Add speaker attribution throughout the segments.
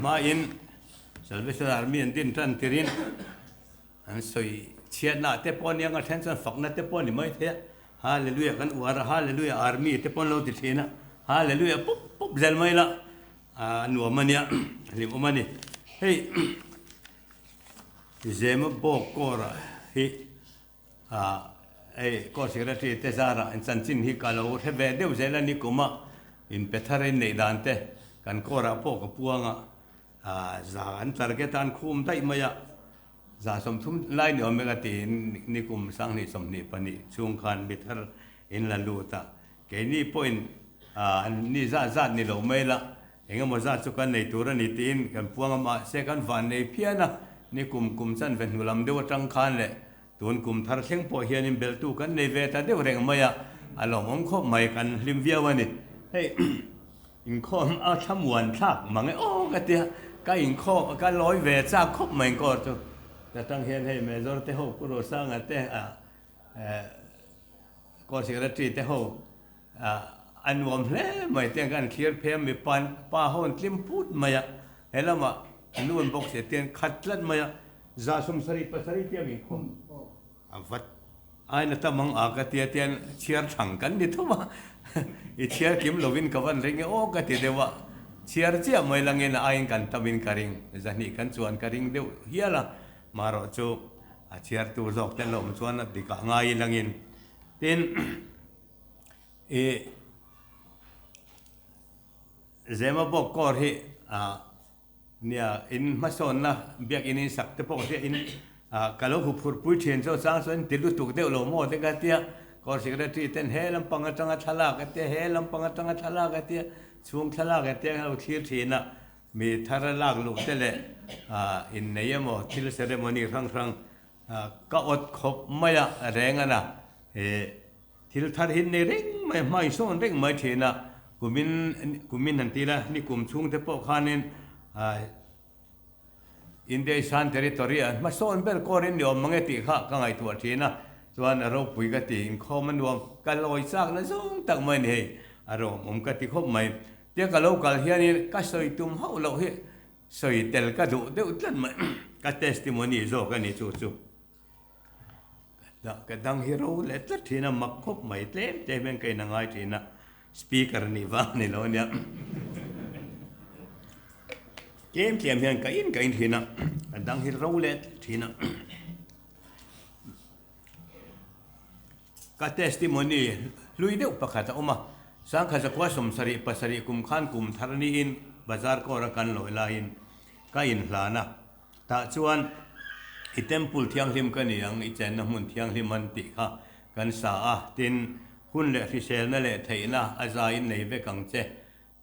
Speaker 1: hmain Salvation Army an din tan tirin an sawi chhiatna te pawh aniang a then chuan fakna te pawh a ni mai thei a, Hallelujah kan uar a, Hallelujah Army te pawh an lo ti thin a, Hallelujah pup pup zel mai la a nuam a nia, a hlimawm a ni. Hei Zema bawk kawr hi Hei Court Secretary te zarah in chanchin hi ka lo hre ve deuh zel a ni kum a, in pe thar in neih dan te kan court ah pawh ka puang a, za an target a an khum daih mai a, za 30 lai ni awm e ka tiin ni kum 2022 chhung khan mi thar in la lut a, keini pawhin an ni zat zat ni lo mai la Eng emaw zat chu kan nei tur a ni tiin kan puang a, mahse kan van nei phian a, ni kum kum chanve hnu lam deuh atang khan leh tun kum thar thleng pawh hianin belhtu kan nei ve ta deuh reng mai a, a lawmawm khawp mai, kan hlim viau a ni. Hei inkhawm a thlamuan thlak mang e aw ka tia, ka inkhawm ka lawi ve chak khawp mai inkhawm chu, ta tang hian hei Major te ho Pu Rosanga te ah Court Secretary te ho A nuam hle mai te kan thlir phei a, mipa pa ho an tlim put mai a, he lamah nu an bawk si te an khat tlat mai a, 77 te a inkhawm a vat aina tam ang a ka tia tian chhiar thang kan ni thum a, i chhiar kim lovin ka van ring e aw ka ti deuh a, chhiar chiah mai langin a aiin kan tamin ka ring, 200 kan chuan ka ring deuh hial a, marawh chu a chhiartu zawk te lawm chuan a dikah ngai langin tin. I Zema bawk kawr hi nia in hmasawnna biakin in sak te pawh hriat in ka lo huphurh pui thin chu chang chuan ti lutuk deuh lo maw te ka tia kawr secretary ten he lampang atanga thlalak a tia he lampang atanga thlalak a tia chhung thlalak a tia ka lo thlir thin a mi thar a lak luh te leh innei emaw thil ceremony hrang hrang Ka awt khawp mai a, reng a na. He thil thar hi ni reng mai, hma in sawn reng mai thin a. Kumin, kumin han ti la, ni kum chhung te pawh khanin India Isan Territory ah hma sawn ber kawr in ni awm mang e tih kha ka ngaihtuah thin a. Chuan a ropui ka ti, inkhawm a nuam, ka lawi chak na zawng tak mai a ni hei, a rawmawm ka ti khawp mai. Tia ka lo kal hianin ka sawi tum hauh loh hi Sawi tel ka duh deuh tlat mai, ka testimony zawk a ni chu chu. Ka dang hi ro leh tlat thin a, mak khawp mai tlem tlem hian ka in a ngai thin a, speaker nih vang a ni lo ania. Tlem tlem hian ka in ka in thin a, ka dang hi ro leh tlat thin a. Ka testimony hlui deuh pakhat a awm a, Sangkhazakhua 77 kum khan kum thar niin bazar kawra kan lawi laiin ka inhlan a, tah chuan i temple thianghlim ka ni ang, i chenna hmun thianghlim an tih kha kan sa a, tin, hun leh hriselna leh theihna a zaiin nei vek ang che,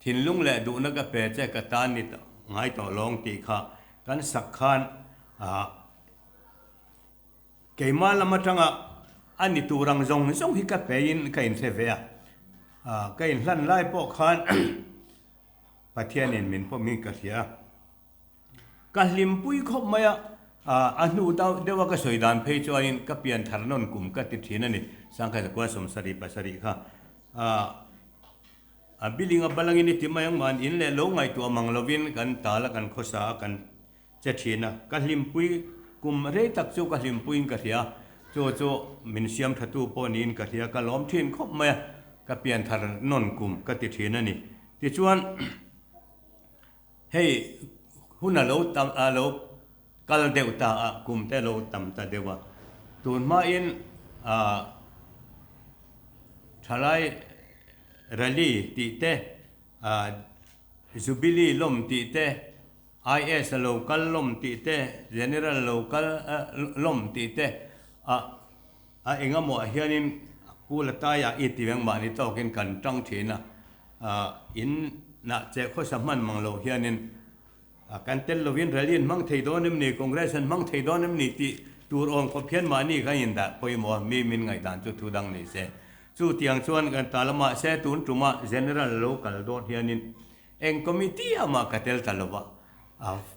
Speaker 1: thinlung leh duhna ka pe che ka tan ni ngai tawh lawng tih kha kan sak khan ah. Keimah lam atanga a ni tur ang zawng zawng hi ka peiin ka inhre ve a, ka inhlan lai pawh khan Pathianin min pawmin ka hria a, ka hlimpui khawp mai a, a hnu deuha ka sawi dan phei chuanin ka pian thar nawn kum ka ti thin a ni, 1977 kha a building a balangin i ti mai ang mahni in leh lo ngaihtuah mang lovin kan tal a kan khawsa a kan Che thin a, ka hlimpui kum rei tak chu ka hlimpuiin ka hria, chu chu min siam thatu pawh niin ka hria, ka lawm thin khawp mai a, ka pian thar nawn kum ka ti thin a ni. Tichuan hei hun a lo tam a lo kal deuh ta a, kum te a lo tam ta deuh a, tun hmain ah thalai rally tih te ah jubilee lawm tih te, IS a lo kal lawm tih te, General lo kal lawm tih te a a engemaw ah hianin kul a taiah i ti veng mahni tawkin kan tang thin a, in nah che khawsa hman mang lo hianin kan tel lovin rally an hmang thei dawn em ni, Congress an hmang thei dawn em ni tih tur awm khawp hian mahni kan indah pawimawh a, mi min ngaihdan chu thu dang ni se. Chutiang chuan kan ta la mahse tun tumah General lo kal dawn hianin Eng committee ah mah ka tel ta lo va,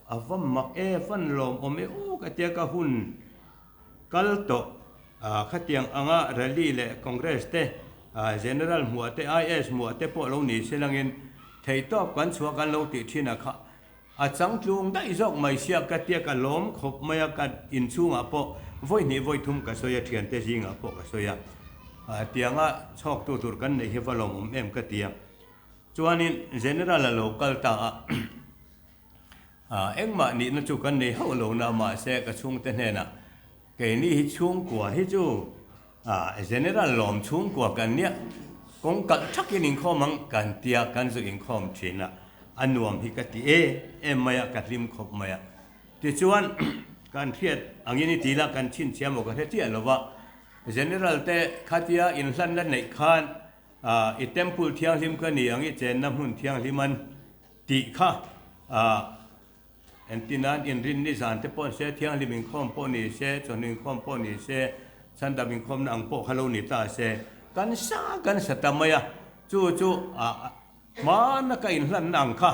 Speaker 1: a va mak e, van lawmawm e aw ka tia ka hun kal tawh khatiang anga rally leh congress te general hmuah te IS hmuah te pawh lo ni se langin theihtawp kan chhuah kan lo tih thin a kha. A changtlung daih zawk mai sia ka tia ka lawm khawp mai a, ka inchhungah pawh vawi hnih vawi thum ka sawi a, thiante zingah pawh ka sawi a, tianga chhawktu tur kan neih hi va lawmawm em ka ti a. Chuanin General a lo kal ta a, engmah nihna chu kan nei hauh lo na mahse ka chhungte hnenah keini hi chhungkua hi chu General lawm chhungkua kan nia, kawng kalh thakin inkhawm ang kan tia kan zu inkhawm thin a, a nuam hi ka ti em em mai a, ka hlim khawp mai a. Tichuan, kan hriat angin i ti la, kan chhinchhiah maw ka hre chiah lo va, General te khatia inhlanna neih khan i temple thianghlim ka ni ang i chenna hmun thianghlim an tih kha Engtinan inrinni zan te pawh ni se, thianghlim inkhawm pawh ni se, chawhnu inkhawm pawh ni se, chhandam inkhawmna ang pawh kha lo ni ta se, kan sa kan sa ta mai a, chu chu hmana ka inhlanna ang kha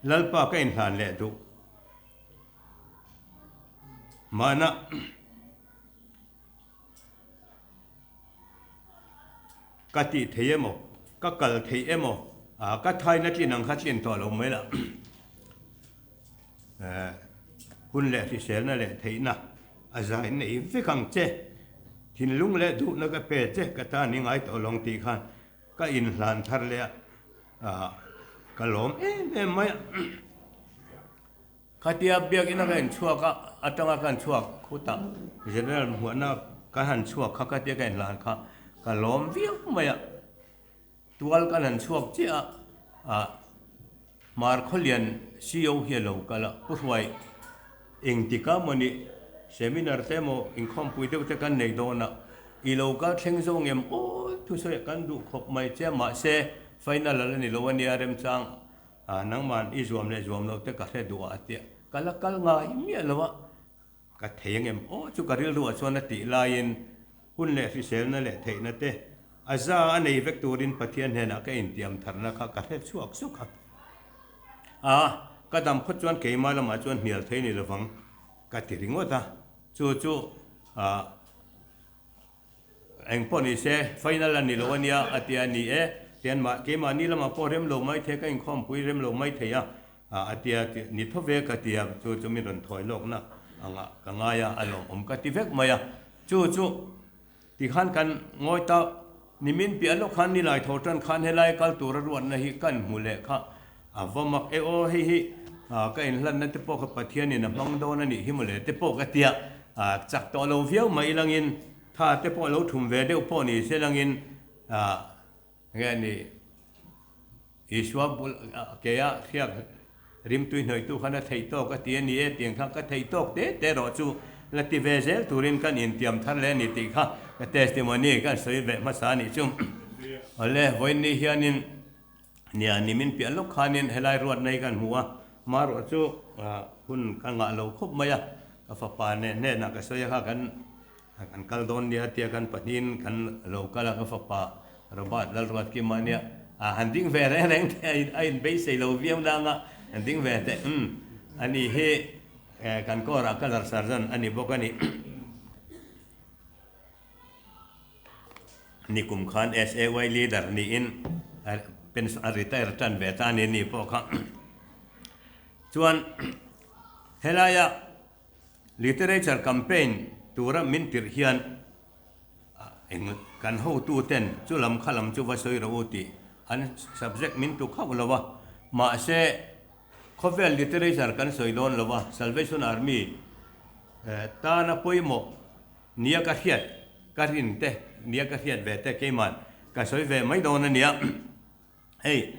Speaker 1: Lalpa ka inhlan leh duh mahna. Ka tih thei emaw, ka kal thei emaw, ka thaina tlin ang kha tlin tawh lo mai lah. Hun leh hriselna leh theihna a zai nei vek ang che. Thinlung leh duhna ka pe che, ka tan i ngai tawh lo tih khan ka inhlan thar leh a, ka lawm em em mai a. Khatia biakina ka inchhuak a, atanga ka inchhuak khutah General hmuahna ka han chhuak kha khatia ka inhlan kha ka lawm viau mai a, tual kan han chhuak chiah a, ah Hmarkhawlian CO hi a lo kal a, Pu Hruai engtika mawni seminar te emaw inkhawmpui deuh te kan nei dawn a, i lo kal thleng zawng em aw thusawi kan duh khawp mai che mahse final a la ni lo a nia remchang A, nangman i zuam leh zuam lo te ka hre duh a a tia, ka la kal ngai miah lo a, ka thei angem aw chu ka rilru ah chuan a tih laiin hun leh hriselna leh theihna te a za a nei vek turin Pathian hnenah ka intiam tharna kha ka hre chhuak suk a. A, ka dam phawt chuan keimah lamah chuan hnial thei ni lovang ka ti ringawt a, chu chu a. Eng pawh ni se, final a ni lo a nia, a ti a ni e. Tian mah, keimahni lamah pawh rem lo mai thei, ka inkhawmpui rem lo mai thei a, a ti a, ni tho ve ka ti a, chu chu min rawn thawi lawkna angah ka ngai a, a lawmawm ka ti vek mai a. Chu chu tikhan kan ngawi ta, nimin piah lawk khan nilai tho tan khan helai kal tura ruatna hi kan hmu leh kha a va mak e aw, hei hi ka inhlanna te pawh kha Pathianin a hmang dawn a nih hi mawle te pawh ka ti a, chak tawh lo viau mai langin Tha te pawh lo thum ve deuh pawh ni se langin nge ni Isua bul keia hriak rimtui hnawihtu khan a theih tawk a ti a ni e tiang kha ka theih tawk te te erawh chu la ti ve zel turin kan intiam thar leh a ni tih kha ka testimony kan sawi ve hmasa a nih chu. Awle vawiin hianin Nia, nimin piah lawk khanin helai ruatna hi kan hmu a, marawh chu hun ka ngah lo khawp mai a, ka fapa nen hnenah ka sawi a kha kan kan kal dawn nia tia kan pahnihin kan lo kal a, ka fapa Robert Lalruatkima nia han ding ve reng reng te a inbeisei lo viau nang a, han ding ve teh umm ani hi kan kawrah colour sergeant a ni bawk a ni. Nikum khan SAY leader niin a retire tan ve ta a ni ni pawh kha. Chuan helaia literature campaign tura min tirh hian eng kan hotu ten chu lam kha lam chu va sawi rawh u tih an subject min tuk hauh lo a, mahse khawvel literature kan sawi dawn lo a, Salvation Army tana pawimawh Nia ka hriat, ka rin te, nia ka hriat ve te keiman ka sawi ve mai dawn a nia. Hei,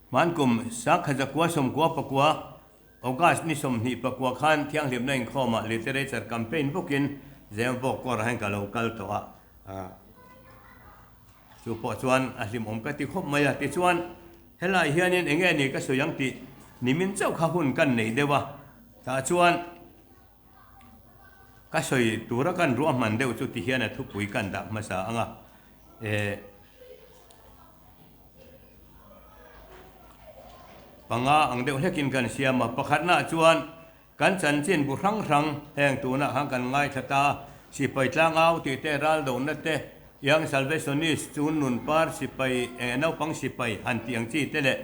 Speaker 1: hmankum Sakha Zakua 94 August ni 24 khan Thianghlimna inkhawmah Literature Campaign bawkin Zemvawk kawrah hian ka lo kal tawh a, chu pawh chuan a hlimawm ka ti khawp mai a. Tichuan, helai hianin eng nge ni ka sawi ang tih nimin chauh kha hun kan nei deuh a, tah chuan, Ka sawi tura kan ruahman deuh chu tihian a thupui kan dah hmasa ang a, eh panga ang deuh hlekin kan siam a, pakhatnaah chuan kan chanchin bu hrang hrang heng tunah khan kan ngaithla ta a, sipai tlangau tih te, raldohna te, Young Salvationist chu nun par sipai eh naupang sipai han tih ang chi te leh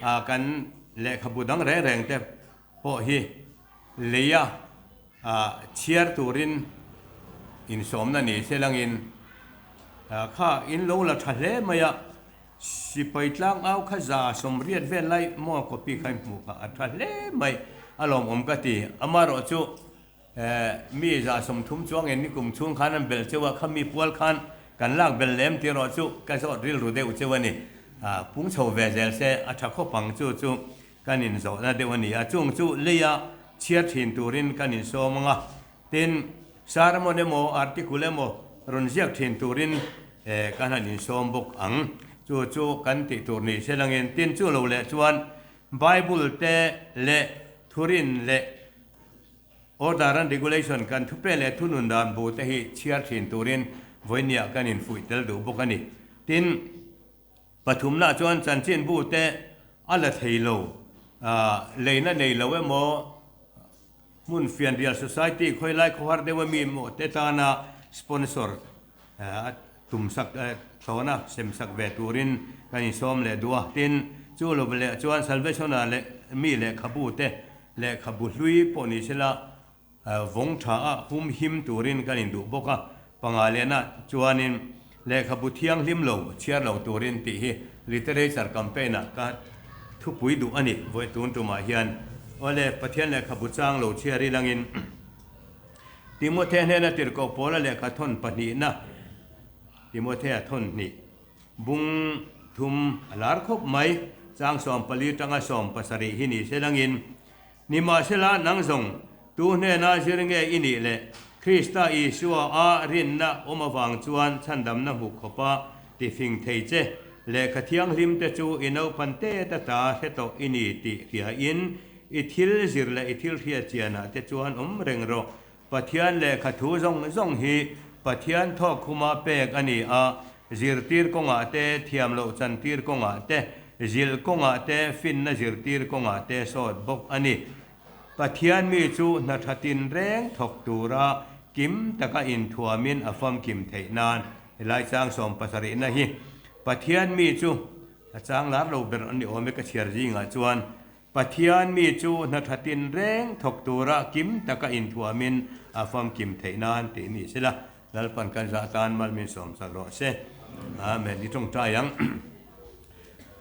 Speaker 1: ah kan. lehkhabu dang reng reng te pawh hi leia chhiar turin insawmna ni se langin kha in lo la tha hle mai a, sipai tlangau kha 180 vel lai maw copy kha in hmuh kha a tha hle mai a lawmawm ka ti. Amaherawh chu Mi 130 chuangin nikum chhung khan an belh cheu a, khami pual khan kan lak belh lem tih erawh chu ka zawt rilru deuh cheu a ni. Pung chho ve zel se a tha khawp ang chu chu kan inzawhna deuh a ni a, chung chu leia chhiar thin turin kan insawm ang a, tin sermon emaw article emaw rawn ziak thin turin kan han insawm bawk ang. Chu chu kan tih tur ni se langin tin chu lo leh chuan Bible te leh thurin leh Order and Regulation kan thupe leh thunun dan bu te hi chhiar thin turin vawinia kan infuih tel duh bawk a ni. Tin, pathumna chuan chanchin bu te a la thei lo, leina nei lo emaw, hmun fianrial society khawilai khawhar deuh ami emaw te tana sponsor a tumsak thlawna semsak ve turin kan insawm leh duh a. Tin, chu lo leh chuan Salvation-a leh mi lehkhabu te Lehkhabu hlui pawh ni sela vawng tha a hum him turin kan induh bawk a, panga lehna chuanin lehkhabu thianghlim lo chhiar lo turin tih hi literature campaign ah ka thupui duh a ni vawi tun tumah hian. Awle, Pathian lehkhabu chang lo chhiar ilangin Timothea hnena tirhkoh pawla lehkha thawn pahnihna Timothea thawn hnih. Bung thum a lar khawp mai, chang 14 tanga 17 hi ni se langin, Nimahsela nang zawng tu hnena zir nge i nih le? Krista Isua a rinna awm avang chuan chhandamna hmu khawpa tifing thei che lehkha thianghlim te chu i naupan tet ata hre tawh i ni tih hriain i thil zir leh i thil hriat chianah te chuan awm reng rawh. Pathian lehkha thu zawng zawng hi Pathian thawk khuma pek a ni a, zirtir kawngah te, thiam loh chantir kawngah te, zilh kawngah te, finna zirtir kawngah te sawt bawk a ni. Pathian mi chu hna tha tinreng thawk tura kim taka inthuamin a famkim theih nan helai chang sawmpasarihna hi Pathian mi chu a chang lar lo ber a ni awm e ka chhiar zingah chuan Pathian mi chu hna tha tinreng thawk tura kim taka inthuamin a famkim theih nan tih ni sela, Lalpan kan zah tan mal min sawmsak rawh se. Amen. I tawngtai ang.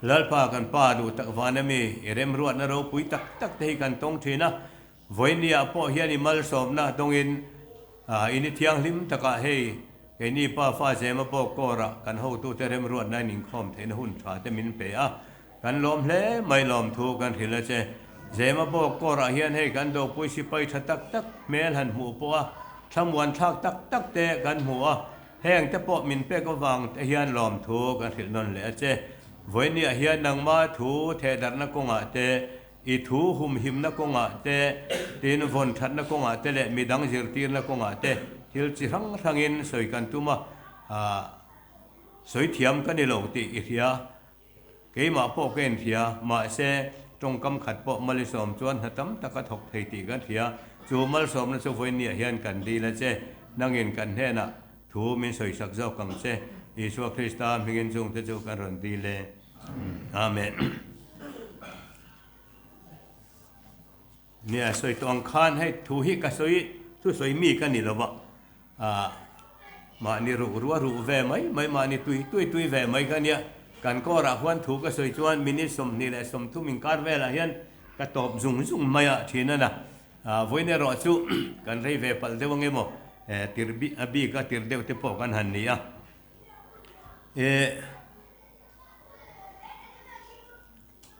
Speaker 1: Lalpa kan Pa duh tak vana mi, i remruatna ropui tak tak te hi kan tawng thin a. Vawinia pawh hian i malsawmna dawngin i ni thianghlim takah hei keini Pa fa Zema bawk kawrah kan hotute remruatna in inkhawm theihna hun tha te min pe a. Kan lawm hle mai lawmthu kan hrilh a che. Zema bawk kawrah hian hei kan dopui sipai tha tak tak hmel han hmuh pawh a, thlamuan thlak tak tak te kan hmu a, heng te pawh min pek avang te hian lawmthu kan hrilh nawn leh a che. Vawinia hian nangma thu thehdarhna kawngah te, i thu humhimna kawngah te, tin vawn thatna kawngah te leh midang zirtirna kawngah te thil chi hrang hrangin sawi kan tum a, sawi thiam ka ni lo tih i hria. Keimah pawh ka inhria, mahse, tawngkam khat pawh Malisawm chuan hna tam tak a thawk thei tih kan hria. Chu malsawmna chu vawiinniah hian kan dil a che. Nangin kan hnenah thu min sawisak zawk ang che. Isua Krista hmingin chungte chu kan rawn dil e. Amen. Nia, sawi tawh ang khan hei thu hi ka sawi, thu sawi mi ka ni lo va. Ahh mahni ruh ruah ruh ve mai mai, mahni tui tui tui ve mai ka nia. Kan kawrah huan thu ka sawi chuan minute 20 le 30 inkar velah hian ka tawp zung zung mai a thin a na. Ahh vawiin erawh chu kan rei ve palh deuh ange maw tir a bik a tir deuh te pawh kan han ni a. Eh.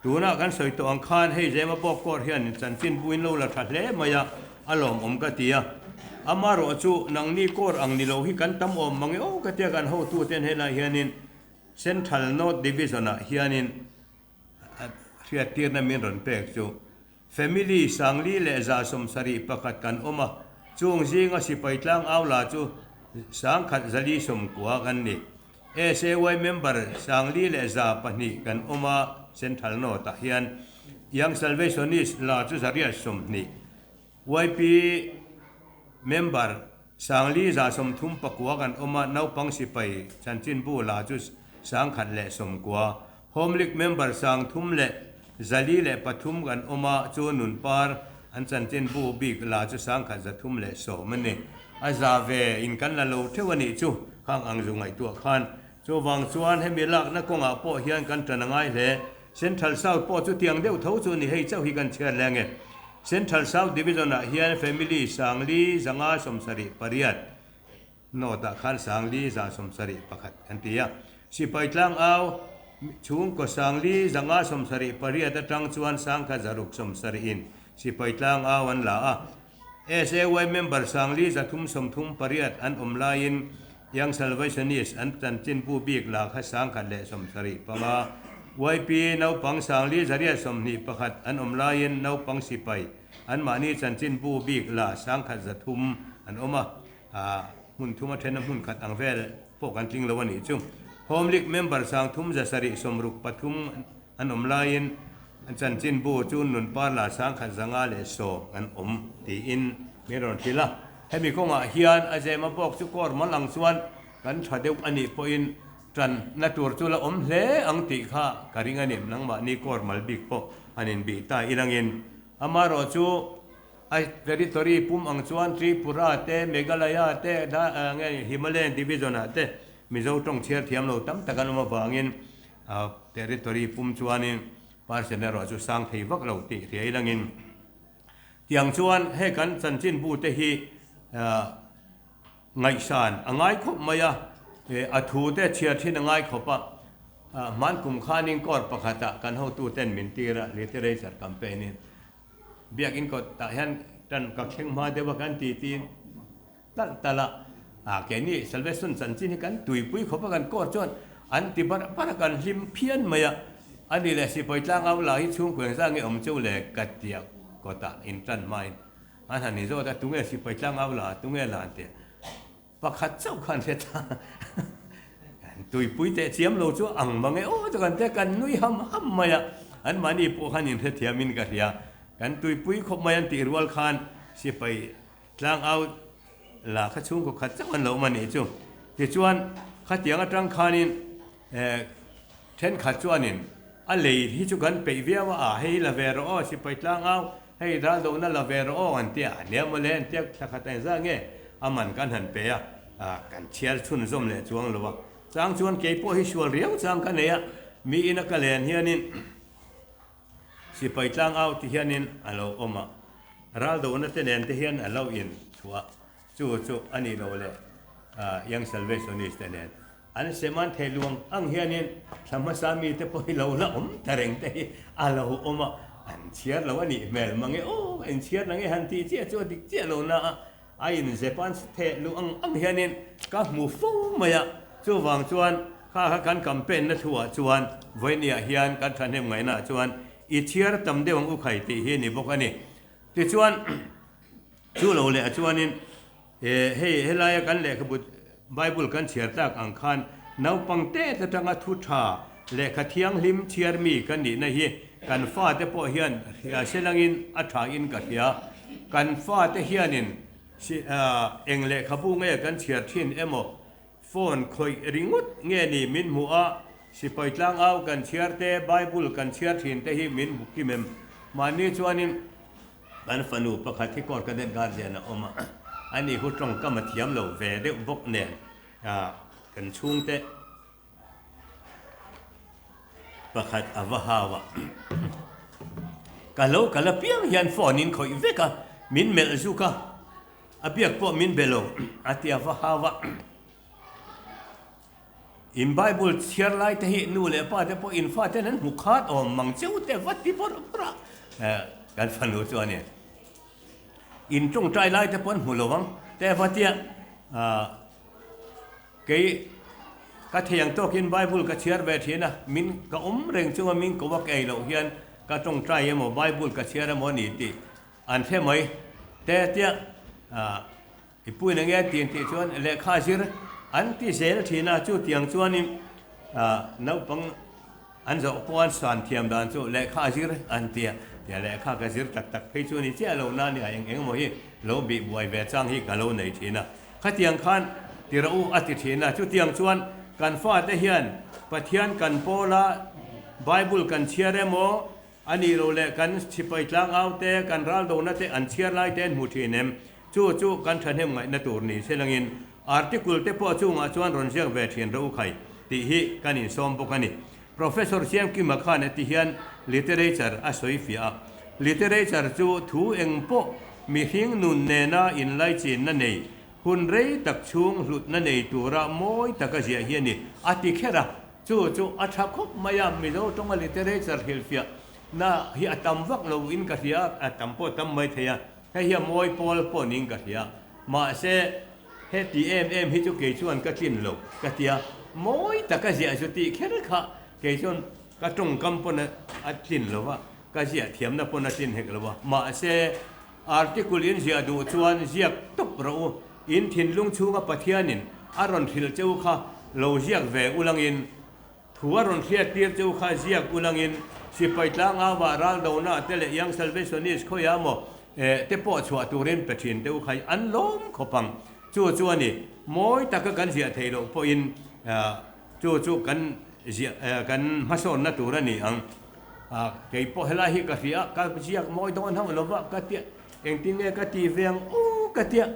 Speaker 1: Tunah kan sawi tawh ang khan hei Zema bawk kawr hian chanchin buin lo la tha hle mai a, a lawmawm ka ti a. Amarawh chu nangni kawr ang ni lo hi kan tam awm mang e aw ka tia kan hotuten helai hianin Central North Division ah hianin hriattirna min rawn pek chu Family 4171 kan awm a, chung zinga sipai tlang au la chu 1490 kan ni. SAY member 4102 kan awm a, Central North ah hian Young Salvationist la chu 820, YP member 5139 kan awm a, naupang sipai chanchinbu la chu 1090, Home League member 3000. 403 kan awm a, chu nunpar an chanchinbu bik la chu 1310 a ni. A za ve in kan la lo theuh a nih chu, khang ang zu ngaihtuah khan. Chuvang chuan hemi lakna kawngah pawh hian kan tan a ngai hle. Central South pawh chu tiang deuh tho chu ni hei chauh hi kan chhiar leng e. Central South Division ah hian family 4 578 North ah khan 4 171 kan ti a. Sipai tlangau chhungkaw 4 578 atang chuan 1670 in sipai tlangau an la a. SAY member 4 338 an awm laiin Young Salvationist an chanchinbu bik la kha 175, YP naupang 4 821 an awm laiin naupang sipai anmahni chanchinbu bik la 1300 an awm a, hmun thum a then a hmun khat ang vel pawh kan tling lo a nih chu. Home League member 3 663 an awm laiin an chanchinbu chu nunpar la 1110 an awm tiin min rawn hrilh a. Hemi kawngah hian a zema bawk chu kawr mal ang chuan kan tha deuh a nih pawhin tanna tur chu la awm hle ang tih kha ka ring a ni. Nangmahni kawr mal bik pawh an inbih ta ilangin amaherawh chu a territory pum ang chuan Tripura te, Meghalaya te, nge Himalayan Division ah te Mizo tawng chhiar thiam lo tam tak an awm avangin territory pum chuanin percent erawh chu sang thei vak lo tih hria ilangin Tiang chuan hei kan chanchinbu te hi ngaihsan a ngai khawp mai a, a thu te chhiar thin a ngai khawp a. Hman kum khanin court pakhatah kan hotu ten min tir a, literature campaign in biakin kawtah hian tan ka thleng hma deuh a kan ti tiin, Talh talh a, a keini Salvation chanchin hi kan tuipui khawp a kan court chuan an ti barh barh a kan hlim phian mai a, a ni leh sipai tlangau lah hi chhungkua engzah nge awm cheu le ka tia kawtah in tan hmain an han inzawt a tunge sipai tlangau la tunge la an ti a, pakhat chauh khan hre ta kan tuipui teh chiam lo chu ang mang e aw chu kan tia kan nui ham ham mai a, anmahni pawh khan inhrethiamin ka hria kan tuipui khawp mai an tih rual khan sipai Tlangau la kha chhungkaw khat chauh an lo awm a nih chu. Tichuan, khatiang atang khanin thenkhat chuanin a lei hi chu kan peih viau a, a hei la ve rawh aw, sipai tlangau, hei raldohna la ve rawh aw an ti a, a nia mawle an tia thla khat engzah nge a man kan han pe a, kan chhiar chhunzawm leh chuang lo a. Chang chuan keipawh hi sual riau chang ka nei a, mi ina ka len hianin, Sipai tlangau ti hianin a lo awm a, raldohna te nen te hian a lo in chhuah a, chu chu a nih loh leh Young Salvationist te nen an sem an thei luang ang hianin thla hmasa mi te pawh hi lo la awm ta reng te hi a lo awm a, an chhiar lo a nih hmel mange aw ka inchhiar na nge han tih chiah chu a dik chiah lo na a. A inzep an theh luh ang ang hianin ka hmu fo mai a, chuvang chuan kha kha kan campaign na thuah chuan vawinia hian kan thahnem ngaihnaah chuan i chhiar tam deuh ang u khai tih hi a ni bawk a ni. Tichuan chu lo leh ah chuanin hei helaia kan lehkhabu Bible kan chhiar tak ang khan naupang tet atanga thu tha lehkha thianghlim chhiar mi kan nihna hi kan fate pawh hian hria selangin a thain ka hria. Kan fate hianin eng lehkhabu nge kan chhiar thin emaw phone khawih ringawt nge ni min hmuh a, sipai tlangau kan chhiar te, Bible kan chhiar thin te hi min hmu kim em? Mahni chuanin. Kan fanu pakhat hi court cadet guardian a awm a, ani hu tawngkam a thiam lo ve deuh bawk nen kan chhungte pakhat a va hau a, ka lo kal apiang hian phone in khawih vek a, min melh zuk a, a biak pawh min be lo a ti a va hau a. In Bible chhiar lai te hi nu leh pa te pawh in fa ten an hmu khat awm mang cheu te va ti bawrh bawrh a, kan fanu chuan in in tawngtai lai te pawh an hmu lo ang te va tia kei ka thei ang tawkin Bible ka chhiar ve thin a, min ka awm reng chunga min ko a ka ei loh hian ka tawngtai emaw Bible ka chhiar emaw a ni tih an hre mai te tia. I puin enge an ti an tih chuan lehkha zir an ti zel thin a, chutiang chuanin naupang an zawh pawh an san thiam dan chu lehkha zir an ti a, tia lehkha ka zir tak tak phei chu a ni chiah lo na nia eng eng emaw hi lo bih buai ve chang hi ka lo nei thin a, khatiang khan ti rawh u a ti thin a, chutiang chuan kan fate hian Pathian kan pawl a, Bible kan chhiar emaw. A nih loh leh kan sipai tlangau te, kan raldona te an chhiar lai te an hmu thin em? Chu chu kan thahnem ngaihna tur ni se langin article te pawh chungah chuan rawn ziak ve thin rawh u khai tih hi kan insawm bawk a ni. Professor Siamkima khan heti hian literature a sawi fiah a, Literature chu thu eng pawh mihring nun nena inlaichinna nei, hun rei tak chhung hlutna nei tura mawi taka ziah hi a ni, a ti kher a. Chu chu a tha khawp mai a, Mizo tawnga literature hrilhfiah na hi a tam vak lo in ka hria a, a tam pawh a tam mai thei a, hei hi a mawi pawl pawh niin ka hria. Mahse, heti em em hi chu kei chuan ka tlin lo ka ti a, mawi taka ziah chu tih kher kha kei chuan ka tawngkam pawn a tlin lo va, ka ziah thiamna pawn a tlin hek lo va. Mahse, article in ziah duh chuan ziak tawp rawh u, in thinlung chhunga Pathianin a rawn hrilh che u kha lo ziak ve ulangin, Thu a rawn hriat tir chu kha ziak ulangin sipai tlangauah raldona te leh Young Salvationist khawiah maw te pawh chhuah turin pe thin te u kha an lawm khawp ang. Chu chu a ni, mawi taka kan ziah theih loh pawhin chu chu kan ziah kan hmasawnna tur a ni ang. Kei pawh helai hi ka hria a, ka ziak mawi dawn hauh lova ka tia engtin nge ka ti ve ang u ka tia.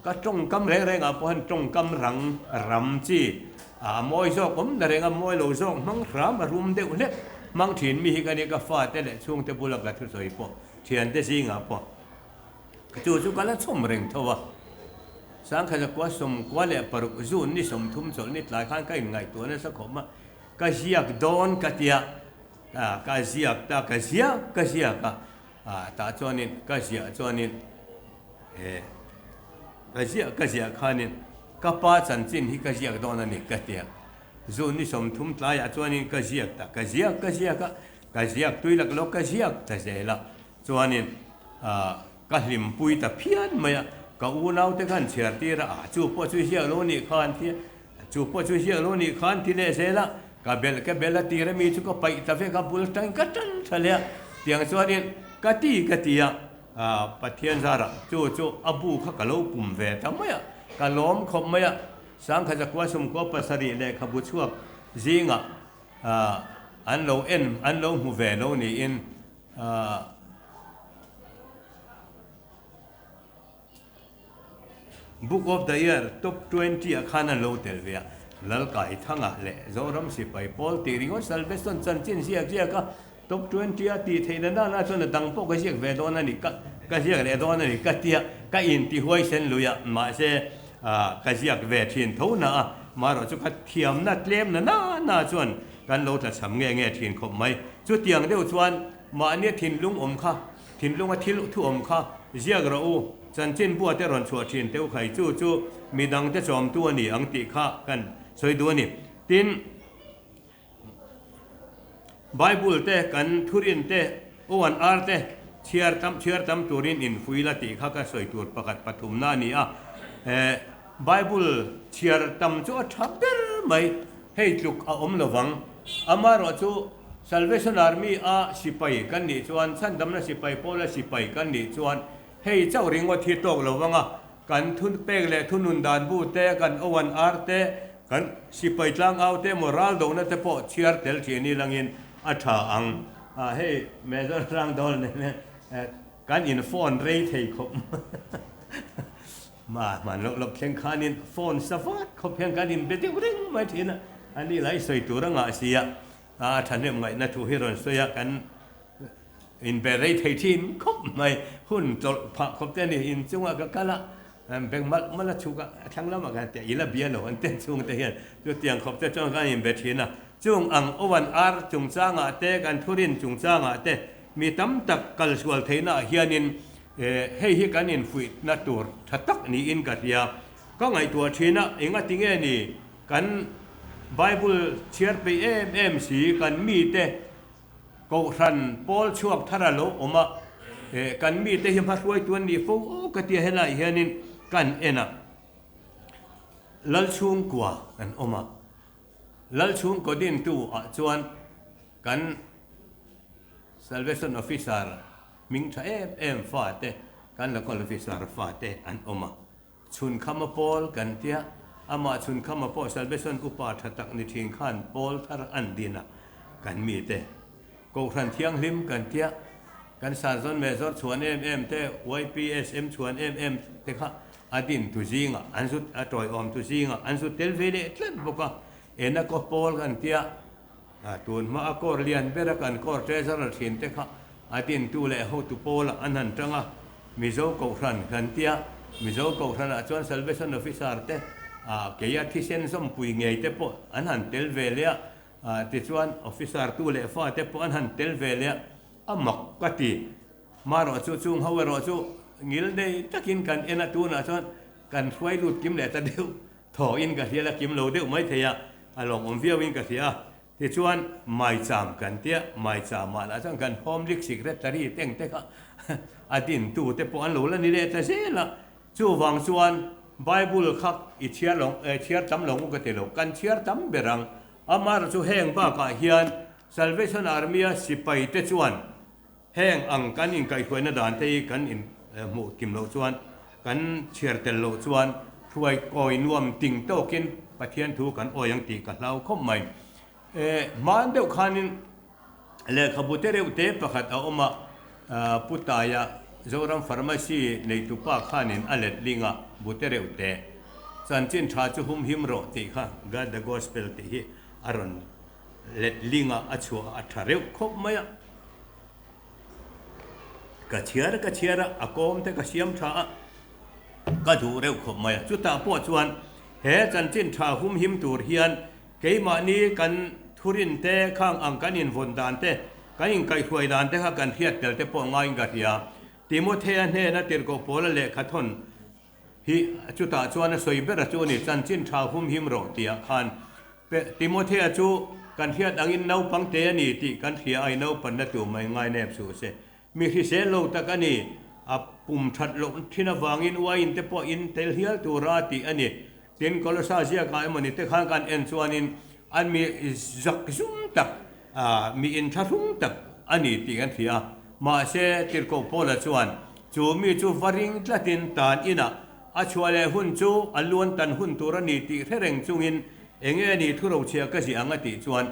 Speaker 1: Ka tawngkam reng rengah pawh hian tawngkam rang ram chi a mawi zawk awm ta reng a, mawi lo zawk hmang hram a rum deuh hlek hmang thin mi hi ka nia, ka fate leh chhungte bula ka thusawi pawh thiante zingah pawh chu chu ka la chhawm reng tho a. Sangkhat zakua 96 June ni 30 chawlh ni tlai khan ka inngaihtuah nasa khawp a, ka ziak dawn ka tia, ka ziak ta ka ziak ka ziak a, tah chuanin ka ziah chuanin He ka ziah ka ziah khanin ka pa chanchin hi ka ziak dawn a ni ka ti a, June ni 30 tlaiah chuanin ka ziak ta, ka ziak ka ziak a, ka ziak tui lak lawk ka ziak ta zel a, chuanin ka hlimpui ta phian mai a, ka unaute khan chhiar tir a, ah chu pawh chu ziak lo nih khan ti a, chu pawh chu ziak lo nih khan ti leh zel a, ka belh ka belh a tir a mi chu ka paih ta vek a, bul tangin ka tan tha leh a, tiang chuanin ka ti ka ti a. Pathian zarah chu chu a bu kha ka lo pum ve ta mai a, ka lawm khawp mai a, Sangkhat zakua 97 lehkhabu chhuak zingah an lo en, an lo hmu ve lo niin Book of the Year Top 20 ah khan an lo tel ve a, Lalkaithanga leh Zoram Sipai Pawl tih ringawt Salvation chanchin ziak ziak a Top 20 a tih theih na nana chuan a dang pawh ka ziak ve dawn a ni, ka ka ziak leh dawn a ni ka tia ka intihuai sen lui a, mahse ka ziak ve thin tho na a, marawh chu ka thiamna tlem na nana chuan kan lo tlachham nge nge thin khawp mai. Chutiang deuh chuan mahnia thinlung awm kha Thinlunga thil thu awm kha ziak rawh u, chanchin bua te rawn chhuah thin teuh khai chu chu midang te chawmtu a ni ang tih kha kan sawi duh a ni. Tin, Bible te kan thurin te O&R te chhiar tam chhiar tam turin infuil a tih kha ka sawi tur pakhat pathumna a ni a. Bible chhiar tam chu a tha ber mai, hei tluk a awm lovang. Amaherawh chu Salvation Army a sipai kan nih chuan, chhandamna sipai pawla sipai kan nih chuan hei chauh ringawt hi tawk lo vang a, kan thu pek leh thunun dan bu te, kan O&R te, kan sipai tlangau te emaw raldohna te pawh chhiar tel thin i langin a tha ang. Hei Major Hrangdawl nen kan in phone rei thei khawp mai. Mah hman loh loh thleng khanin phone sa vat khawp hian kan inbe deuh reng mai thin a, a ni lai sawi tur a ngah si a, a thahnem ngaihna thu hi rawn sawi a, kan inbe rei thei thin khawp mai, hun chawlh phah khawp te a ni, inchungah ka kal a, beng malh malh a chhuk a, a thlang lamah khan tiah i la bia lo an ten chhung te hian chutiang khawp te chuan kan inbe thin a, chung ang ovan ar chungchangah te kan thurin chungchangah te mi tam tak kalsual theihnaah hianin Hei hi kan infuihna tur tha tak niin ka hria. Ka ngaihtuah thin a, engati nge ni kan Bible chhiar peih em em si, kan mite Kohhran pawl chhuak thar a lo awm a, kan mite hi hmahruaitu an nih fo ka tia helaiah hianin kan en a, Lalchhungkua kan awm a, Lalchhungkaw dintu ah chuan kan Salvation Officer Hming tha em em fate, kan local officer fate an awm a. Chhunkhama pawl kan tia, amah Chhunkhama pawh Salvation upa tha tak ni thin khan pawl thar an din a, kan mite. Kohhran Thianghlim kan tia, kan Sergeant Major chhuan em em te, YPSM chhuan em em te kha a din tu zingah an zu a tawiawm tu zingah an zu tel ve leh tlat bawk a. Enakaw pawl kan tia, tun hma a kawr lian bera kan kawr treasurer thin te kha a dintu leh hotu pawlah an han tang a, Mizo Kohhran kan tia, Mizo Kohhranah chuan Salvation Officer te, keia thisen zawmpui ngei te pawh an han tel ve leh a, tichuan Officer tu leh fa te pawh an han tel ve leh a, a mak ka ti. Marawh chu chung ho erawh chu ngil nei takin kan en a, tunah chuan kan hruai lut kim leh ta deuh thawhin ka hria la kim lo deuh mai thei a, a lawmawm viauin ka hria a. Tichuan, maicham kan tia, maicham ah lah chuan kan Home League Secretary te ang te kha a dintu te pawh an lo la ni leh ta zel a. Chuvang chuan Bible kha i chhiar lo, chhiar tam lo u ka ti lo, kan chhiar tam ber ang. Amaherawh chu heng bakah hian Salvation Army-a sipai te chuan Heng ang kan inkaihhruaina dan te hi kan in hmuh kim loh chuan, kan chhiar tel loh chuan hruai kawi nuam ting tawkin Pathian thu kan awi ang tih ka hlau khawp mai. E, hman deuh khanin lehkhabu te reuh te pakhat a awm a, Pu Taia Zoram Pharmacy neitupa khanin a let ling a, bu te reuh te, Chanchin tha chu humhim rawh tih kha God the Gospel tih hi a rawn Letlinga a chhuah a tha reuh khawp mai a. Ka chhiar ka chhiar a, a kawm te ka siam tha a, ka duh reuh khawp mai a. Chutah pawh chuan he chanchin tha humhim tur hian keimahni kan thurin te, khang ang kan invawn dan te, kan inkaihhruai dan te kha kan hriat tel te pawh ngaiin ka hria. Timothea hnena tirhkoh pawla lehkha thawn hi chutah chuan a sawi ber a chu a ni, chanchin tha humhim rawh tihah khan Timothea chu kan hriat angin naupang te a ni tih kan hria a, i naupanna tur mai ngai nep suh se. Mi hrisel lo tak a ni, a pum that loh thin avangin uaiin te pawh in tel hial tura tih a ni. Tin, Kolosa ziakah emawni te khan kan en chuanin an mi zak zum tak, mi inthlahrung tak a ni tih kan hria a. Mahse, Tirhkoh Paula chuan chu mi chu va ring tlatin tan inah A chhuah leh hun chu a luan tan hun tur a ni tih hre reng chungin eng nge ni thurochhia ka ziah ang a tih chuan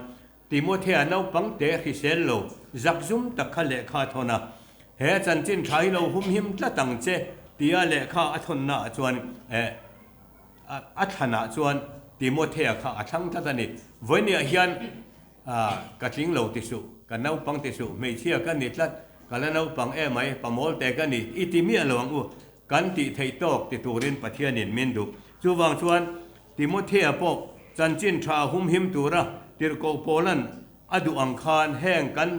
Speaker 1: Timothea naupang te hrisel lo zakzum tak kha lehkha a thawn a. He chanchin tha hi lo humhim tlat ang che tia lehkha a thawnna ah chuan eh a thlanah chuan Timothea kha a thlang tlat a ni. Vawinia hian ka tling lo ti suh, ka naupang ti suh, hmeichhia ka ni tlat, ka la naupang emai, pamawl te ka ni i ti miah lo ang u. Kan tih theih tawk ti turin Pathianin min duh. Chuvang chuan Timothea pawh chanchin tha humhim tura tirhkoh Paula'n a duh ang khan heng kan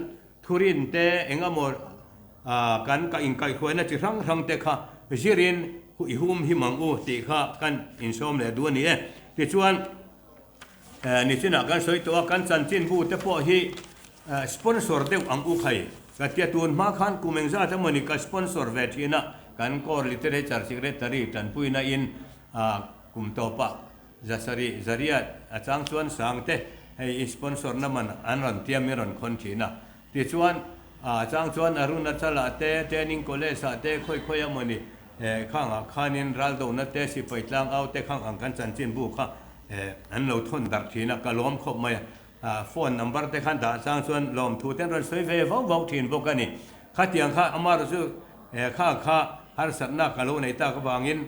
Speaker 1: thurin te eng emaw kan inkaihhruaina chi hrang hrang te kha zirin i humhim ang u tih kha kan insawm leh duh a ni e. Tichuan. Nichinah kan sawi tawh a, kan chanchinbu te pawh hi sponsor deuh ang u khai. Ka tia tun hma khan kum engzat emawni ka sponsor ve thin a, kan Core Literature Secretary tanpuina in kum tawpah zasarih zariat a chang chuan sang te hei i sponsor na man an rawn tia min rawn khawn thin a. Tichuan a chang chuan Arunachal-ah te, Training College-ah te khawi khawi emawni khangah khanin raldona te sipai tlangau te khang ang kan chanchinbu kha An lo thawn darh thin a, ka lawm khawp mai a. Phone number te khan dah chang chuan lawmthu te an rawn sawi ve vau vau thin bawk a ni. Khatiang kha amaherawh chu kha kha harsatna ka lo nei tak avangin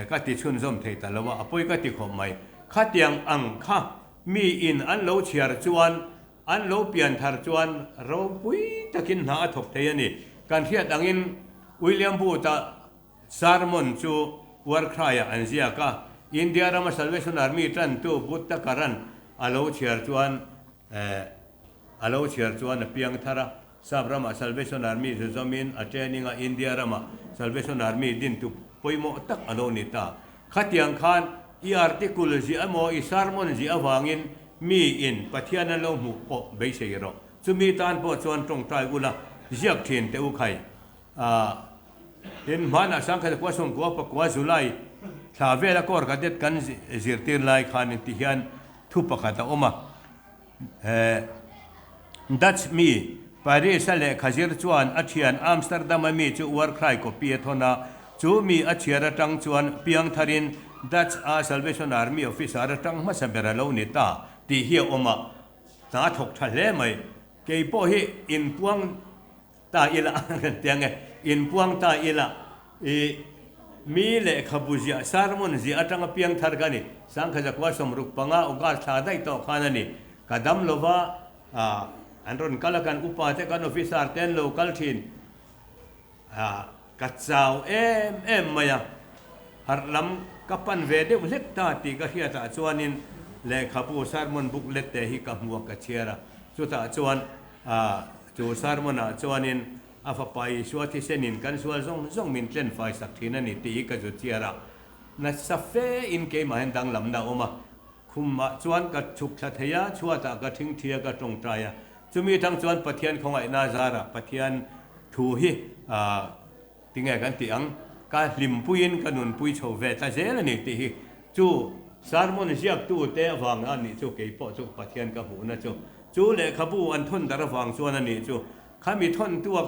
Speaker 1: ka ti chhunzawm thei ta lo a, a pawi ka ti khawp mai. Khatiang ang kha mi in an lo chhiar chuan an lo pian thar chuan ropui takin hna a thawk thei a ni. Kan hriat angin William Booth-a Sermon chu Warcry-ah an ziak a, India rama Salvation Army tantu Buddha Karan a lo chhiar chuan a lo chhiar chuan a piang thar a, Sap ramah Salvation Army zu zawmin a training a, India ramah Salvation Army dintu pawimawh tak a lo ni ta. Khatiang khan i article ziah emaw i sermon ziah avangin mi in Pathian an lo hmuh pawh beisei rawh. Chumi tan pawh chuan tawngtai ula ziak thin teh u khai. Tin, hmanah Sangkhat khua sawmkua pakua July thla vela Corps Cadet kan zirtir lai khan ti hian thu pakhat a awm a. Dutch mi Paris-a lehkha zir chuan a thian Amsterdam-a mi chu war cry copy a thawn a, chu mi a chhiar atang chuan piangtharin Dutch-a Salvation Army officer atang hmasa ber a lo ni ta tih hi a awm a, hna a thawk tha hle mai. Kei pawh hi inpuang ta ila kan ti ang e, inpuang ta ila i mi lehkhabu ziah sermon ziah atanga piang thar ka ni. Sangkha zakua 65 August thla daih tawh khan a ni. Ka dam lova an rawn kal a, kan upa te kan officer te an lo kal thin. Ka chau em em mai a, harh lam ka pan ve deuh hlek ta tih ka hriatah chuanin lehkhabu sermon booklet te hi ka hmu a, ka chhiar a. Chutah chuan chu sermon ah chuanin a fapa Isua thisenin kan sual zawng zawng min tlen fai sak thin a ni tih hi ka zu chhiar a. Nasa fe in keimah hian danglamna a awm a. Khumah chuan ka chhuk thla thei a, chhuatah ka thingthi a, ka tawngtai a. Chumi atang chuan Pathian khawngaihna zarah Pathian thu hi tinge kan tih ang, ka hlimpuiin ka nunpui chho ve ta zel a ni tih hi chu sermon ziaktute avang a nih chu keipawh chu Pathian ka hmuhna chu. Chu lehkhabu an thawn dar avang chuan a nih chu. Khami thawntua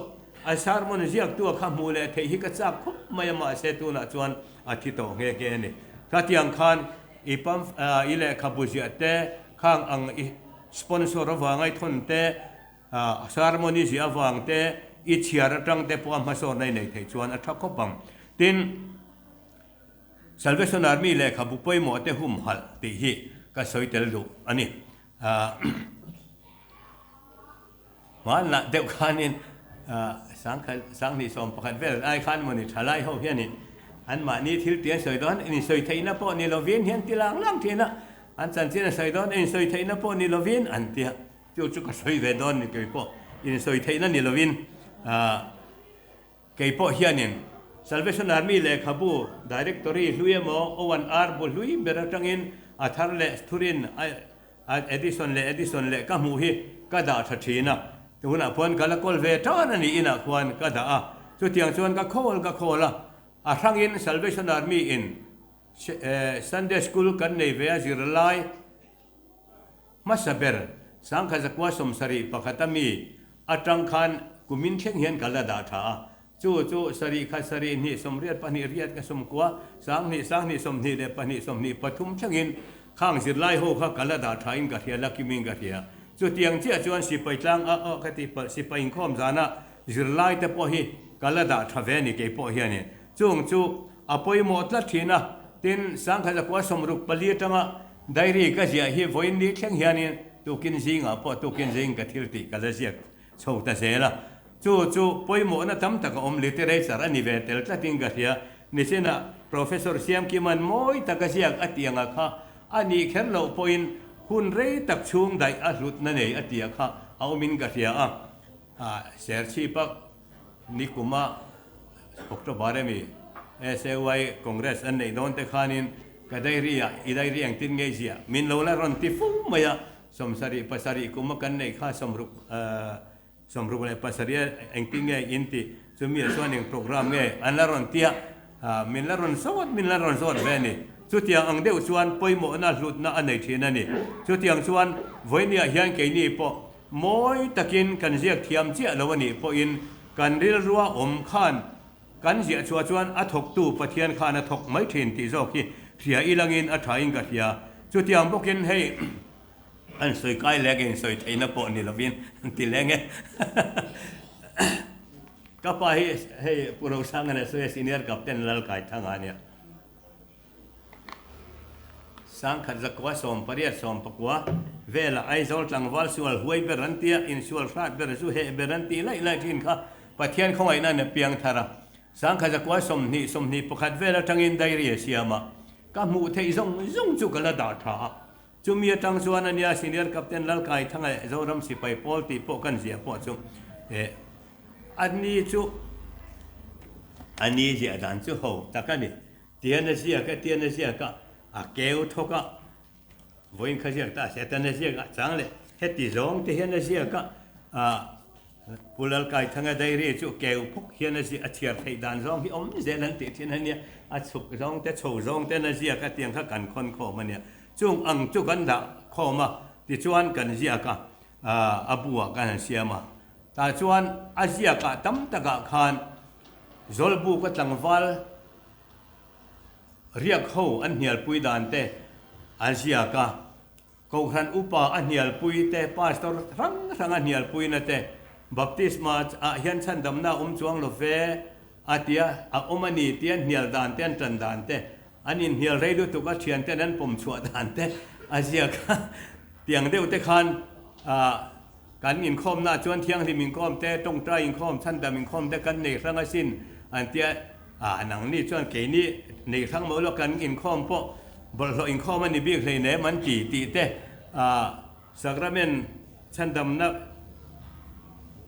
Speaker 1: a sermon ziaktua kha hmuh leh theih hi ka chak khawp mai a, mahse tunah chuan a thi tawh nghe nghe a ni. Khatiang khan I pump i lehkhabu ziah te, khang ang i sponsor avanga i thawn te, sermon i ziah avang te, i chhiar atang te pawh a hmasawnna i nei theih chuan a tha khawp ang. Tin, Salvation Army lehkhabu pawimawh te humhalh tih hi ka sawi tel duh a ni. Hmanlah deuh khanin Sanghnih 11 vel ai khan mawni thalai ho hianin anmahni thil tih an sawi dawn, insawi theihna pawh ni lovin hian ti lang lang thin a, an chanchin an sawi dawn, insawi theihna pawh ni lovin an ti a, chu chu ka sawi ve dawn ni kei pawh insawi theihna ni lovin kei pawh hianin Salvation Army lehkhabu Directory hlui emaw O1R bu hlui ber atangin a thar leh thurin a A Edison leh Edison leh ka hmuh hi ka dah tha thin a, tunah khuan ka la kawl ve tan a nih inah khuan ka dah a, chutiang chuan ka khawl ka khawl a, a hrangin Salvation Army in Sunday School kan nei ve a zirlai hmasa ber Sangkha zakua 71 a mi atang khan kumin thleng hian ka la dah tha a, Chu chu sarih khat sarih hnih 82 riat ka 90 20 20 22 23 thlengin khang zirlai ho kha ka la dah tha in ka hria la kim in ka hria. Chutiang chiah chuan sipai tlang a aw ka tih palh sipai inkhawm zana zirlai te pawh hi ka la dah tha ve a ni kei pawh hianin. Chung chu a pawimawh tlat thin a, tin sangkhat zakua 64 atanga diary ka ziah hi vawiin ni thleng hianin tukin zingah pawh tukin zing ka thil tih ka la ziak chho ta zel a. Chu chu pawimawhna tam tak a awm, literature a ni ve tel tlatin ka hria. Nichinah Professor Siamkima'n mawi taka ziak a tih anga kha a nih kher loh pawhin hun rei tak chhung daih a hlutna nei a tih a kha a awmin ka hria a. Serchhipa nikuma October emi SAY Congress an neih dawn te khanin ka diary ah i diary engtin ngei ziah min lo la rawn ti fo mai a, 77 kuma kan neih kha 60 67 engtin nge in tih chumi ah chuan eng program nge an la rawn tia min la rawn zawt min la rawn zawt ve a ni. Chutiang ang deuh chuan pawimawhna hlutna a nei thin a ni. Chutiang chuan vawinia hian keini pawh mawi takin kan ziak thiam chiah lo a nih pawhin kan rilrua awm khan kan ziah chhuah chuan a thawktu Pathian khan a thawk mai thin tih zawk hi hria ilangin a thain ka hria. Chutiang bawkin hei. An sawi kai leh ka insawi theihna pawh ni lovin an ti leng e. Ka pa hi hei Pu Rosanga leh sawi a senior captain Lalkaithanga a nia. Sangkhat zakua 18 19 velah Aizawl tlangval sual huai ber an tia, insual hrat ber zu heh ber an tih laih laih thin kha Pathian khawngaihna an piang thar a. Sangkhat zakua 20 21 vel atangin diary a siam a, ka hmuh theih zawng zawng chu ka la dah tha a. Chumi atang chuan a nia Senior Captain Lalkaithanga leh Zoram Sipai Pawl tih pawh kan ziah pawh chu eh a ni chu a ni ziah dan chu ho tak a ni. Tian a ziak a, tian a ziak a, a keu thawk a, vawiin kha ziak ta se tan a ziak a, chang leh heti zawng te hian a ziak a, ah Pu Lalkaithanga diary chu keu phawk hian a ziah a chhiar theih dan zawng hi awm zel an tih thin a nia, a chhuk zawng te chho zawng ten a ziak a tiang kha kan khawn khawm a nia. Chung ang chu kan dah khawm a, tichuan kan ziak a, a bu ah kan han siam a. Tah chuan a ziak ah tam tak ah khan Zawlbuk a tlangval riak ho an hnialpui dan te a ziak a. Kohhran upa a hnialpui te, pastor hrang hrang a hnialpuina te, baptisma ah hian chhandamna a awm chuang lo ve a tia a awm a ni tia hnial dan te an tan dan te, an inhnial rei lutuk a thian ten an pawm chhuah dan te a ziak a, tiang deuh te khan ah kan inkhawmna chuan thianghlim inkhawm te, tawngtai inkhawm, chhandam inkhawm te kan nei hrang asin an tia. A, nangni chuan keini nei hrang mo lo kan inkhawm pawh bawlhhlawh inkhawm a ni bik hleinem an ti tih te, a, Sacrament chhandamna,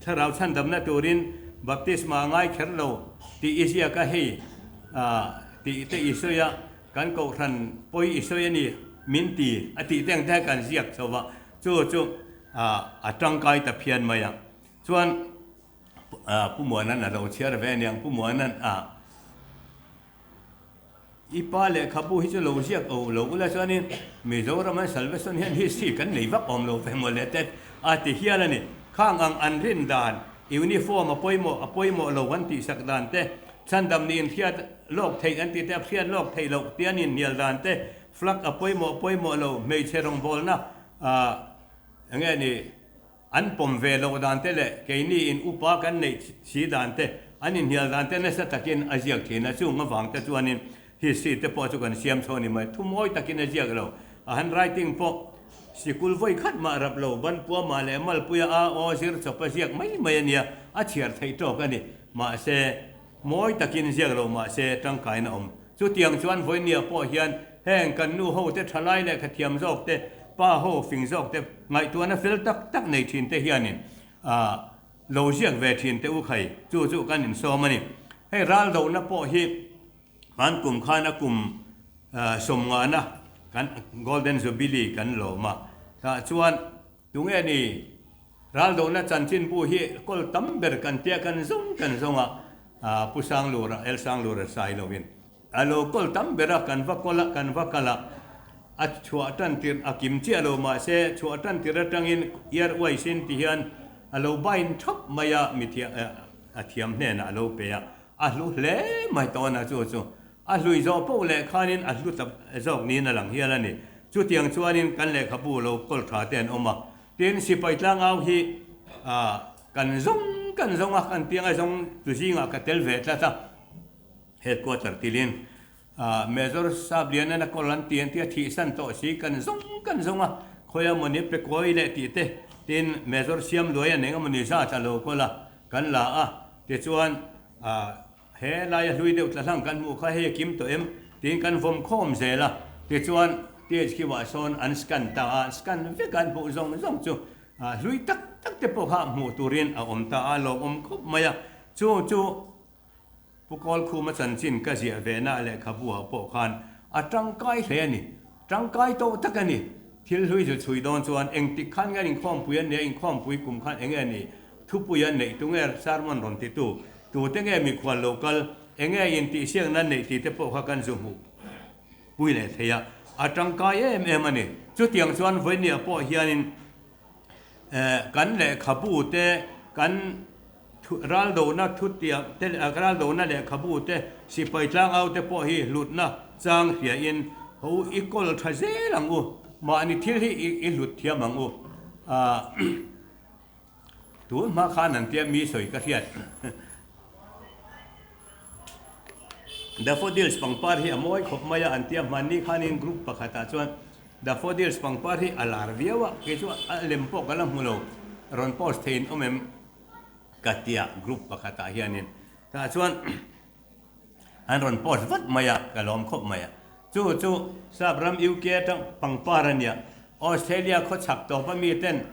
Speaker 1: thlarau chhandamna turin baptisma a ngai kher lo tih i ziak a hei, a, tih te i sawi a, kan kohhran pawi i sawi a ni min ti a tih te ang te kha kan ziak chho va, chu chu, a, a tangkai ta phian mai a. Chuan. Pu Muanan a lo chhiar ve aniang, Pu Muanan a I pa lehkhabu hi chu lo ziak o lo ula chuanin Mizoram an Salvation hian history kan nei vak awm lo ve mawle te a ti hial a ni. Khang ang an rin dan, uniform a pawimawh a pawimawh lo an tihsak dan te, chhandam nih inhriat lawk theih an tih te, a hriat lawk theih loh tih an inhnial dan te, flag a pawimawh pawimawh lo, hmeichhe rawngbawlna eng nge ni, An pawm ve loh dan te leh keini in upa kan neih si dan te, an inhnial dan te nasa takin a ziak thin a, chung avang te chuanin history te pawh chu kan siam chho a ni mai. Thumawi takin a ziak lo. A handwriting pawh sikul vawi khat mah rap lo, banpua mah leh malpuia a aw zir chawp a ziak mai mai a nia, a chhiar theih tawk a ni. Mahse, Mawi takin ziak lo mahse tangkaina awm. Chutiang chuan vawinia pawh hian heng kan nu ho te thalai lehkha thiam zawk te, pa ho fing zawk te, ngaihtuahna fel tak tak nei thin te hianin lo ziak ve thin te u khai chu chu kan insawm a ni. Hei ral dohna pawh hi hman kum khan a kum sawmngahna kan Golden Jubilee kan lawm a, tah chuan Tunge ni? Raldohna chanchinbu hi kawl tam ber kan tia kan zawng kan zawng a, Pu Sanglura, El Sanglura sai loin a lo kawl tam ber a, kan va kawl a, kan va kal a, a chhuah tan tir a kim chiah lo mahse chhuah tan tir atangin ear wise in ti hian a lo bind thap mai a, mi a thiam hnenah a lo pe a, a hlu hle mai tawn a chu chu. A hlui zawh poh leh khanin a hlu ta zawk niin a lang hial a ni. Chutiang chuanin kan lehkhabu lo kawl tha te an awm a. Tin, sipai tlangau hi kan zawng kan zawng a, kan pianga zawng tu zingah ka tel ve tlat a. Headquarter tilin Major Sablianan a kawl an ti an ti a, thihsan tawh si kan zawng kan zawng a, khawi a mawni pe kawi leh tih te. Tin, Major Siamluai an eng emawni zat a lo kawl a, kan la a. Tichuan He laia hlui deuh tla hlang kan hmuh kha hei a kim tawh em? tiin kan vawm khawm zel a, tichuan THQ ah sawn an scan ta a, scan vek a an hmuh zawng zawng chu hlui tak tak te pawh kha hmuh turin a awm ta a, lawmawm khawp mai a, chu chu Pu Kawlkhuma chanchin ka ziah ve na lehkhabu ah pawh khan a tangkai hle a ni. Tangkai tawh tak a ni. Thil hlui zu chhui dawn chuan engtik khan nge an inkhawmpui an nia, inkhawmpui kum khan enge a nih, thupui an neih tunge sermon rawn titu, tute nge mikhual lo kal, enge intihsiakna an neih tih te pawh kha kan zu hmuh pui leh thei a, a tangkai em em a ni. Chutiang chuan vawinia pawh hianin kan lehkhabu te, kan Raldona thutiang te leh raldona lehkhabu te, sipai tlangau te pawh hi hlutna chang hriain ho i kawl tha zel ang u. Mahni thil hi i hlut thiam ang u. Tun hma khan an tia mi sawi ka hriat. Daffodils pangpar hi a mawi khawp mai a an tia hmanni khanin group pakhatah chuan Daffodils pangpar hi a lar viau a, kei chu a lem pawh ka la hmu lo, rawn post theiin awm em ka tia group pakhatah hianin tah chuan an rawn post vat mai a, ka lawm khawp mai a. Chu chu Sap ram UK atang pangpar a nia, Australia khaw chhak tawp a mi ten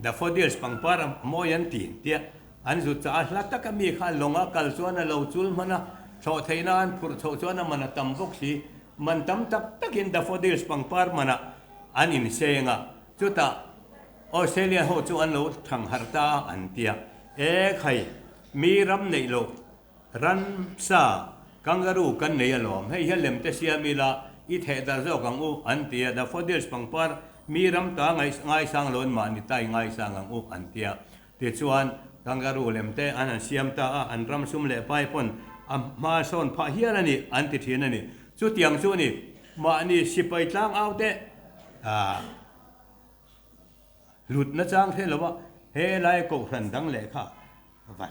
Speaker 1: Daffodils pangpar a mawi an ti tia an zut chah a, hla taka mi kha lawnga kal chuan a lo chul hman a, thlawh theihna an phurh chhoh chuan a man a tam bawk si. Man tam tak takin daffodils pangpar manah an inseng a, chutah Australia ho chu an lo thang harh ta a an ti a, E khai, mi ram neih loh ransa kangaroo kan nei alawm, hei hian lem te siam ila i theh darh zawk ang u an ti a, daffodils pangpar mi ram ta ngaisang lo an mahni ta i ngaisang ang u an ti a. Tichuan, kangaroo lem te an han siam ta a, an ram sum leh pai pawn a hma sawn phah hial a ni, an ti thin a ni. Chutiang chu a ni, mahni sipai tlangau te Hlut nachang hre lo a, he lai kohhran dang leh kha va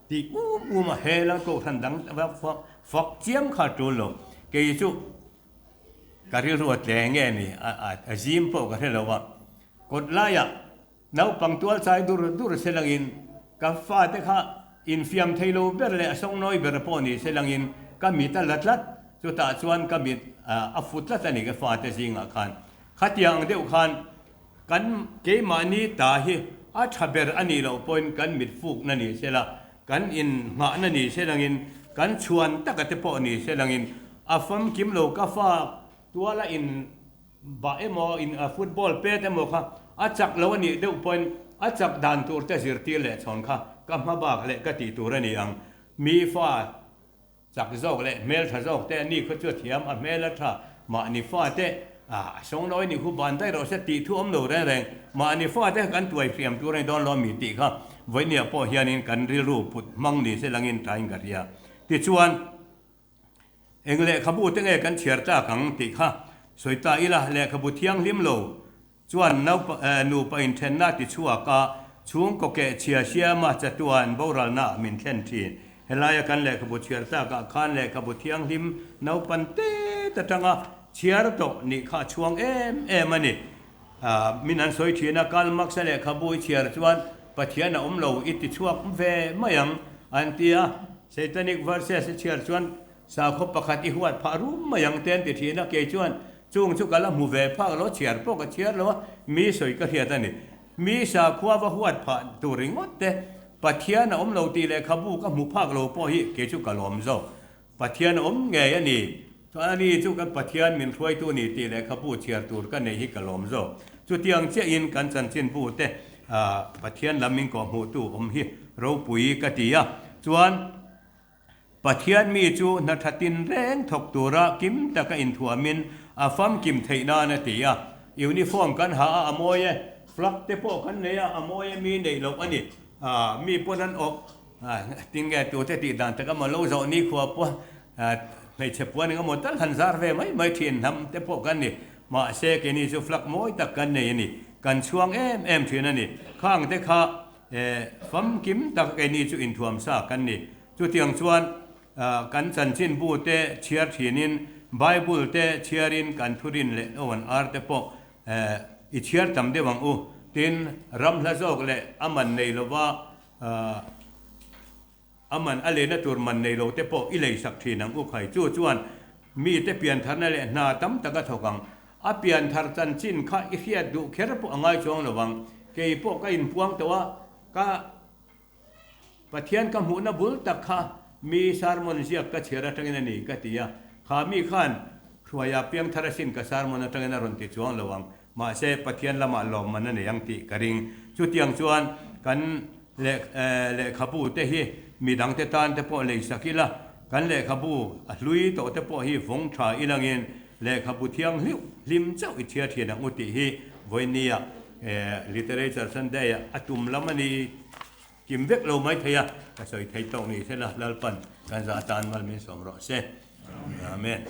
Speaker 1: ti um um a, he lai kohhran dang va fak chiam kha a tul lo. Kei chu ka rilru a tle nge ni, a zim pawh ka hre lo a, kawt laiah naupang tual chai dur dur se langin ka fate kha infiam thei lo ber leh a sawngnawi ber pawh ni se langin ka mit a la tlat, chutah chuan ka mit a fu tlat a ni ka fate zingah khan. Khatiang deuh khan Kan keimahni ta hi a tha ber a nih loh pawhin kan mit fukna ni sela, kan innghahna ni selangin, kan chhuan taka te pawh ni selangin a famkim lo ka fa tuala in bah emaw in football pet emaw kha a chak lo a nih deuh pawhin a chak dan tur te zirtir leh chhawn kha ka hma bak leh ka tih tur a ni ang. Mi fa Chak zawk leh hmel tha zawk te a ni khaw chu a thiam, a hmel a tha, mahni fate a sawngnawi ni khu ban daih rawh se tih thu awm lo reng reng, mahni fate kha kan tuai hriam tur a ni dawn lo mi tih kha vawinia pawh hianin kan rilru put hmang ni se langin tain ka hria. Tichuan, eng lehkhabu te nge kan chhiar tlak ang tih kha sawi ta ila, lehkhabu thianghlim lo Chuan nupa inthenna ti chhuak a, chhungkaw keh chhia siama chatuan boralna min thlen thin. Helaia kan lehkhabu chhiar tlakah khan lehkhabu thianghlim naupan tet atanga chhiar tawh nih kha a chhuang em em a ni. Min an sawi thin a, Karl Marx-a lehkhabu i chhiar chuan Pathian a awm lo i ti chhuak ve mai ang an ti a, Satanic Verses i chhiar chuan Sakhaw pakhat i huat phah rum mai ang te an ti thin a, kei chuan chung chu ka la hmu ve phak lo, chhiar pawh ka chhiar lo a, mi sawi ka hriat a ni. Mi sakhua va huat phah tur ringawt te, Pathian a awm lo tih lehkhabu ka hmu phak lo pawh hi kei chu ka lawm zawk. Pathian a awm ngei a ni, chuan a ni chu kan Pathian min hruaitu a ni tih lehkhabu chhiar tur ka nei hi ka lawm zawk. Chutiang chiahin kan chanchinbu te Pathian lam min kawhhmuhtu awm hi ropui ka ti a, chuan, Pathian mi chu hna tha tinreng thawk tura kim taka inthuamin a famkim theih nan a ti a. Uniform kan ha a, a mawi e. Flag te pawh kan nei a, a mawi e, mi neih loh a ni. Mi pawn an awh tinge tute tih dan tak emaw lo zawh nikhua pawh hmeichhe puan eng emaw tal han zar ve mai mai thin hnam te pawh kan ni. Mahse keini chu flag mawi tak kan nei a ni. Kan chhuang em em thin a ni. Khang te kha Famkim tak keini chu inthuam sa kan ni. Chutiang chuan kan chanchinbu te chhiar thinin Bible te chhiarin kan thurin leh aw an ar te pawh i chhiar tam deuh ang u. Tin, ram hla zawk leh a man nei lova a man a lehna tur man nei lo te pawh i leisak thin ang u khai. Chu chuan mite piantharna leh hna tam tak a thawk ang. A pianthar chanchin kha i hriat duh kher pawh a ngai chuang lo vang. Kei pawh ka inpuang tawh a, ka Pathian ka hmuhna bul tak kha mi sermon ziak ka chhiar atangin a ni ka ti a. Kha mi khan Hruaia piangthar asin ka sermon atangin a rawn ti chuang lo ang. Mahse Pathian lamah lawmman a nei ang tih ka ring. Chutiang chuan kan lehkhabu te hi midangte tan te pawh leisak ila, kan lehkhabu a hlui tawh te pawh hi vawng tha ilangin lehkhabu thianghliuh hlim chauh i chhiar thin ang u tih hi vawinia Literature Sunday ah a tum lam a ni kim vek lo mai thei a, ka sawi thei tawk ni sela Lalpan kan zah atan mal min sawm rawh se. Amen.